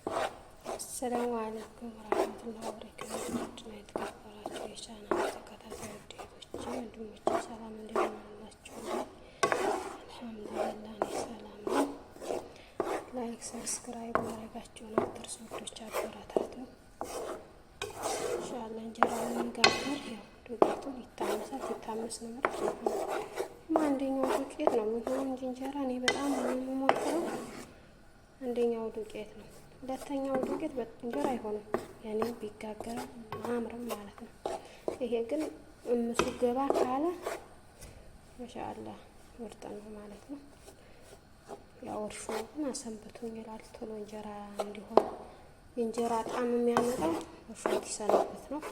السلام عليكم ورحمة الله وبركاته። ውድና የተከበራችሁ የቻናል ተከታታዮች እህቶቼ፣ ወንድሞቼ ሰላም እንደምን አላችሁ? الحمد لله እኔ ሰላም ነኝ። Like subscribe ማድረጋችሁን አትርሱ። ውዶች አበረታቱ። إن شاء الله እንጀራውን እንጋገር። ያው ዱቄቱን ይታመሳል። ሲታመስ ነው ምርጥ። አንደኛው ዱቄት ነው የሚሆነው እንጂ እንጀራ እኔ በጣም የምሞክረው አንደኛው ዱቄት ነው። ሁለተኛው ዱቄት እንጀራ አይሆንም፣ ያኔ ቢጋገር አያምርም ማለት ነው። ይሄ ግን እምሱ ገባ ካለ ما شاء الله ምርጥ ነው ማለት ነው። ያው እርሾ ግን አሰንብቱኝ ይላል ቶሎ እንጀራ እንዲሆን የእንጀራ ጣዕም የሚያመጣው እርሾ ሲሰነበት ነው።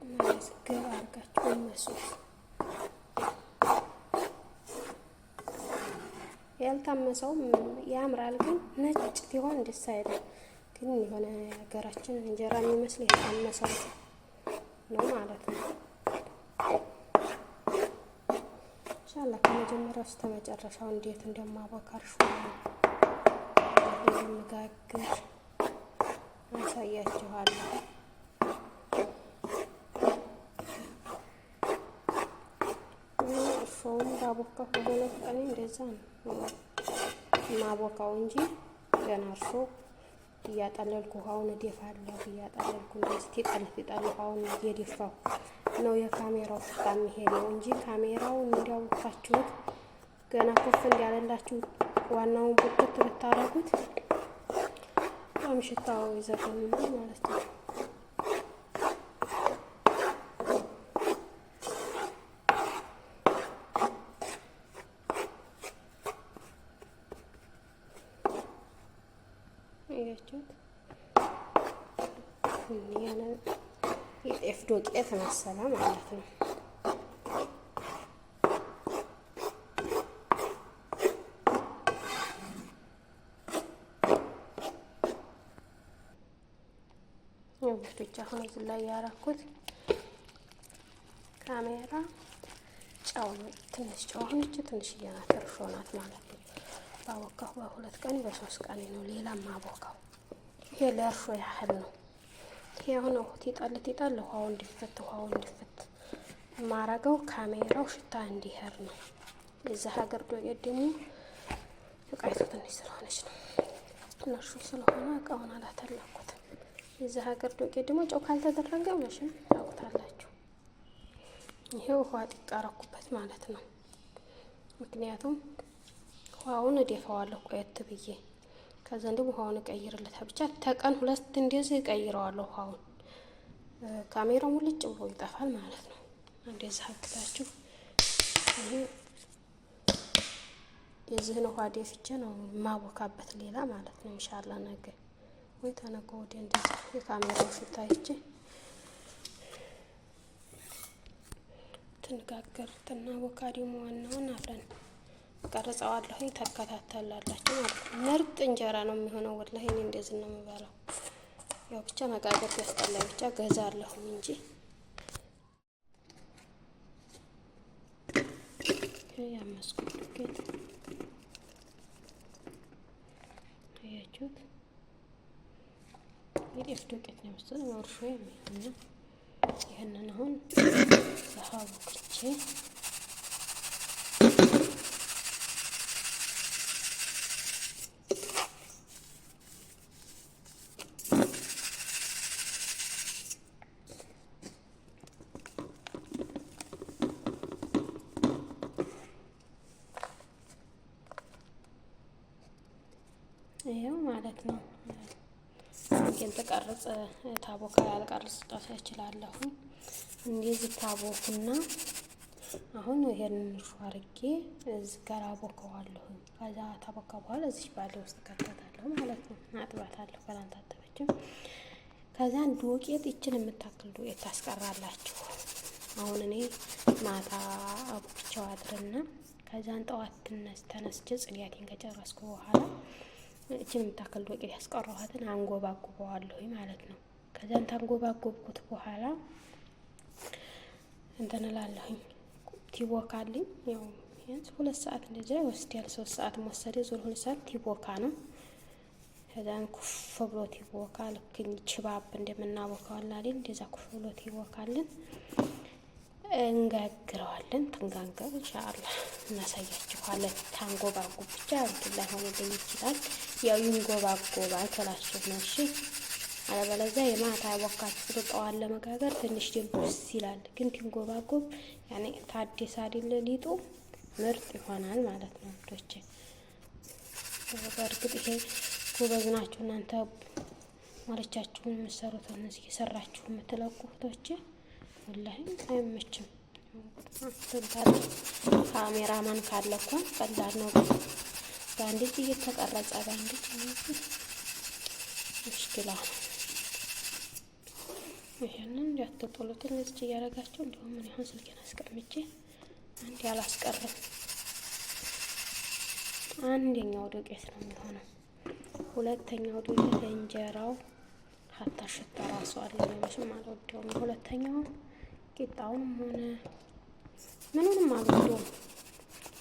እና ገባ አድርጋችሁ መሱት። ያልታመሰውም ያምራል፣ ግን ነጭ ቢሆን ደስ አይልም። ግን የሆነ ሀገራችን እንጀራ የሚመስል የታመሰው ነው ማለት ነው። ኢንሻአላህ ከመጀመሪያው እስከ መጨረሻው እንዴት እንደማቦካ እርሾ እንደምጋግር አሳያችኋለሁ። እርሾውን ባቦካሁ በሁለት ቀኔ እንደዛ ነው ማቦካው እንጂ ገና እርሾ እያጠለልኩ ውሃውን እደፋለሁ። እያጠለልኩ እንደዚህ ቲጠል ቲጠል ውሃውን እየደፋሁ ነው የካሜራው ሽታ የሚሄደው እንጂ ካሜራውን እንዲያቦካችሁት ገና ኩፍ እንዲያለላችሁ ዋናውን ቡክት ብታረጉት በጣም ሽታው ይዘገንናል ማለት ነው። አያችሁት? የጤፍ ዶቄት መሰለ ማለት ነው። ውዶች አሁን እዚህ ላይ ያረኩት ካሜራ ጨው ነው። ትንሽ ጨው አሁን እቺ ትንሽዬ ናት፣ እርሾ ናት ማለት ነው። ባቦካሁ በሁለት ቀን በሶስት ቀን ነው ሌላ ማቦካው። ይሄ ለእርሾ ያህል ነው። ይሄ አሁን ቲጣል ቲጣል ውሃው እንዲፈት ውሃው እንዲፈት ማረገው ካሜራው ሽታ እንዲሄር ነው። የዛ ሀገር ዶቄት ደግሞ እቃይቱ ትንሽ ስለሆነች ነው እነርሱ ስለሆነ እቃውን አላተለኩትም። የዛ ሀገር ዶቄት ደግሞ ጨው ካልተደረገ መቼም ታውቁታላችሁ። ይሄ ውሃ ጥቅ አረኩበት ማለት ነው። ምክንያቱም ውሃውን እደፋዋለሁ ቆየት ብዬ ከዛ ደግሞ ውሃውን እቀይርለታል። ብቻ ተቀን ሁለት እንደዚህ እቀይረዋለሁ ውሃውን። ካሜራው ሙልጭ ብሎ ይጠፋል ማለት ነው። እንደዚህ አግታችሁ ይሄ የዚህን ውሃ ደፍቼ ነው የማቦካበት ሌላ ማለት ነው። ኢንሻአላህ ነገ ወይ ተነገ ወዲያ እንደዚህ የካሜራው ሽታ አይቼ ትንጋገር ትናቦካ ደግሞ ዋናውን አብረን ቀርጸዋለሁኝ ተከታተላላችሁ ማለት ነው። ምርጥ እንጀራ ነው የሚሆነው። ወላሂ እኔ እንደዚህ ነው የምበላው። ያው ብቻ መጋገር ቢያስጠላኝ ብቻ ገዛለሁኝ እንጂ ያመስኩት ዱቄት አያችሁት? የጤፍ ዱቄት ነው የመሰለው እርሾ የሚሆን ይህንን አሁን ውሃ ቦክቼ ይኸው ማለት ነው። ግን ተቀርጽ ታቦካ ያልቀርጽ ጦስ እችላለሁ። እንደዚህ ታቦኩና አሁን ይሄንን እርሾ አድርጌ እዚህ ጋር አቦከዋለሁ። ከዛ ታቦካ በኋላ እዚህ ባለ ውስጥ ከተታለሁ ማለት ነው። አጥባታለሁ ካላንታጠበችም። ከዛ ዱቄት ይችን የምታክል ዱቄት ታስቀራላችሁ። አሁን እኔ ማታ አቡክቸው አድርና ከዛን ጠዋት ተነስቼ ጽዳቴን ከጨረስኩ በኋላ እችን የምታክል ዶቄት ያስቀረኋትን አንጎባጉበዋለሁ ማለት ነው። ከዛን ታንጎባጎብኩት በኋላ እንትን እላለሁኝ ቲቦካልኝ ያው ቢያንስ 2 ሰዓት እንደዚያ ይወስዳል። 3 ሰዓት መወሰደ ዞር 2 ሰዓት ቲቦካ ነው። ከዛን ኩፍ ብሎ ቲቦካ ልክ ችባብ እንደምናቦካው አለ አይደል? እንደዛ ኩፍ ብሎ ቲቦካልን እንጋግረዋለን። ትንጋንገር ኢንሻአላህ እናሳያችኋለን። ታንጎባጎ ብቻ እንትን ላይሆንልኝ ይችላል። ያው ይንጎባጎባል ትላችሁ ነው። እሺ አለበለዚያ የማታ ያቦካችሁት ጠዋት ለመጋገር ትንሽ ድንቡስ ይላል። ግን ቲንጎባጎብ ያኔ ታደሰ አይደል ሊጡ ምርጥ ይሆናል ማለት ነው ውዶቼ። በእርግጥ ይሄ ጎበዝ ናችሁ እናንተ ማለቻችሁን የምትሰሩትን እየሰራችሁ የምትለቁ እህቶቼ ወላሂ አይመችም። ካሜራማን ካለ እኮ ቀላል ነው። በአንድ እጅ እየተቀረጸ በአንድ እጅ ሙሽኪላ ነው። ይሄንን እንዲያትጥሉትን እዚህ እያደረጋችሁ እንዲሁም ምን ይሆን ስልኬን አስቀምጬ አንድ ያላስቀርም አንደኛው ዱቄት ነው የሚሆነው። ሁለተኛው ዱቄት እንጀራው ሀታ ሽታ ራሱ አለ መቼም አልወደውም። ሁለተኛውን ቂጣውንም ሆነ ምኑንም አልወደውም።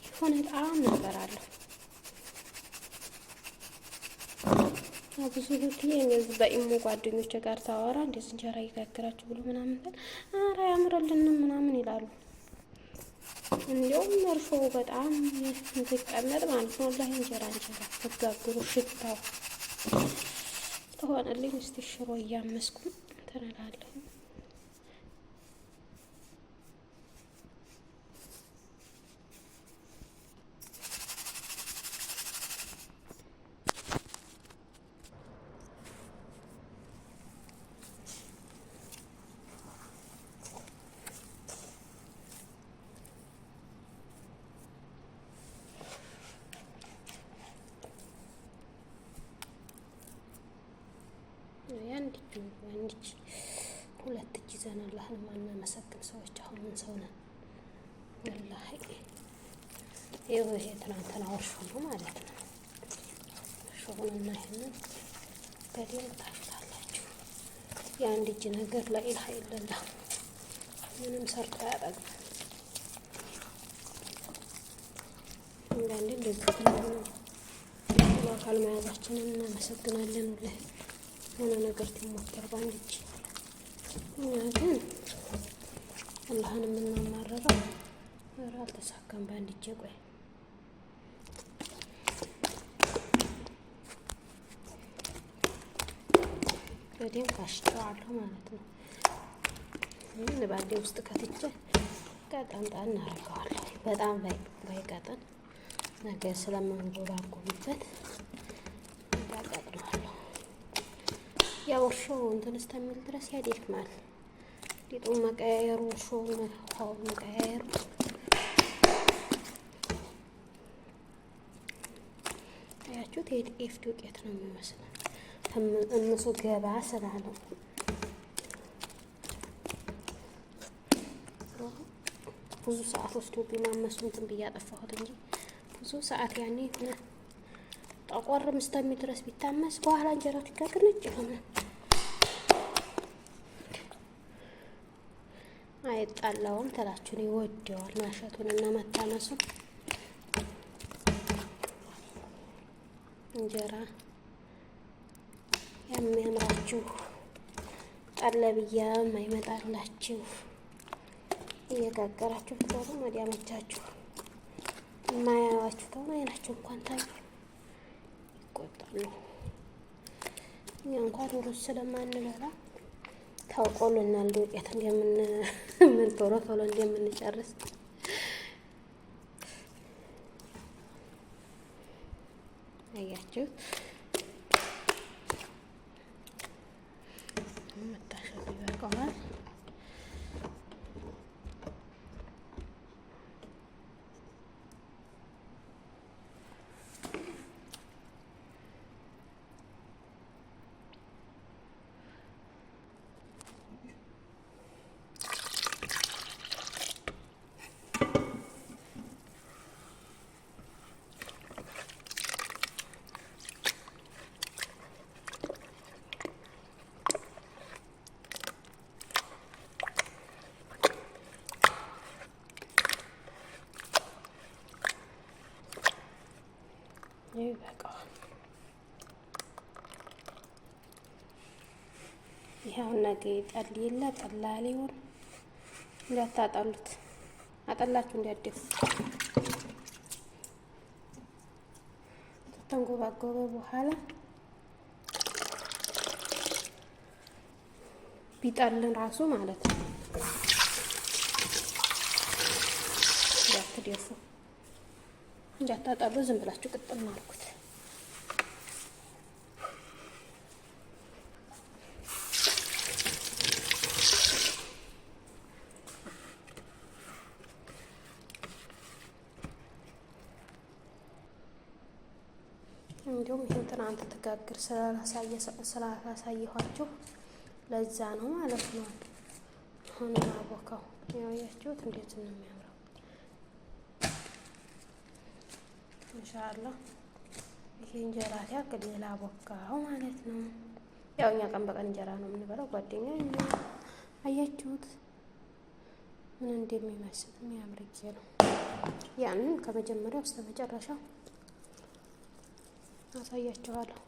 የሆነ ጣዕም ነገር አለው። ብዙ ጊዜ እንደዚህ በኢሞ ጓደኞቼ ጋር ሳወራ እንደዚህ እንጀራ እየጋገራችሁ ብሎ ምናምን ኧረ አያምርልንም ምናምን ይላሉ። እንዲያውም እርሾ በጣም እንትቀመጥ ማለት ነው። ወላሂ እንጀራ እንጀራ ተጋግሩ ሽታው ተሆነልኝ። እስቲ ሽሮ እያመስኩ እንትን እላለሁ። የአንድ እጅ አንድ እጅ ሁለት እጅ ይዘን አላህን ማናመሰግን ሰዎች አሁን ምን ሰው ነን? ወላሂ ይኸው ይሄ ትናንትና እርሾ ነው ማለት ነው። እርሾውንና ይሄንን በደንብ ታሹታላችሁ። የአንድ እጅ ነገር ላኢላሀ ኢለላህ ምንም ሰርቶ አያጠግብም። አንዳንዴ እንደዚህ አካል መያዛችንን እናመሰግናለን። ወላሂ የሆነ ነገር ትሞከር በአንድ እጅ። እኛ ግን አላህን የምናማረረው ኧረ አልተሳካም በአንድ እጅ። ቆይ በደንብ አሽቸዋለሁ ማለት ነው። ይህን ባልዴ ውስጥ ከትቼ ቀጠንጣን እናደርገዋለሁ። በጣም ባይቀጥን ነገር ስለማንጎባጎብበት ያቀጥነዋለሁ። ያው እርሾው እንትን እስከሚል ድረስ ያደክማል። ሊጡን መቀያየሩ፣ እርሾውን ውሃውን መቀያየሩ አያችሁት? የጤፍ ዱቄት ነው የሚመስለው እነሱ ገባ ስላለው ብዙ ሰዓት ወስዶብኝ ማመሱ እንትን ብዬ አጠፋሁት እንጂ ብዙ ሰዓት ያኔ የሆነ ጠቆርም እስከሚል ድረስ ቢታመስ በኋላ እንጀራው ሲጋገር ነጭ ይሆናል። አይጣላውም ትላችሁን ይወደዋል ማሸቱን እና መታመሱን። እንጀራ የሚያምራችሁ ጠለብያ የማይመጣላችሁ እየጋገራችሁ ብትበሉ ወዲያመቻችሁ። የማያዩዋችሁ ተሆነ አይናችሁ እንኳን ታዩ ይቆጣሉ። እኛ እንኳን ሩዝ ስለማንበላ ታውቆልናል ዱቄት እንደምን ምን ቶሎ ቶሎ እንደምንጨርስ። አያችሁት? መታሸቱ ይበቃዋል። ይበቃዋል። ይሄውን ነገ ጠል የለ ጠላሌውን እንዳታጠሉት፣ አጠላችሁ እንዲያደፉት። ተንጎባጎበ በኋላ ቢጠልን ራሱ ማለት ነው እንዳትደፉ፣ እንዳታጠሉ ዝም ብላችሁ ቅጥም አድርጉት። እንዲሁም ይህን ትናንት ትጋግር ስላላሳየኋችሁ ለዛ ነው ማለት ነው። አሁን አቦካው ያያችሁት እንዴት ነው የሚያምረው! ኢንሻአላህ ይሄ እንጀራ ሲያልቅ ሌላ ቦካው ማለት ነው። ያው እኛ ቀን በቀን እንጀራ ነው የምንበላው። ጓደኛ አያችሁት ምን እንደሚመስል የሚያምር ነው። ያንን ከመጀመሪያው እስከ መጨረሻው አሳያችኋለሁ።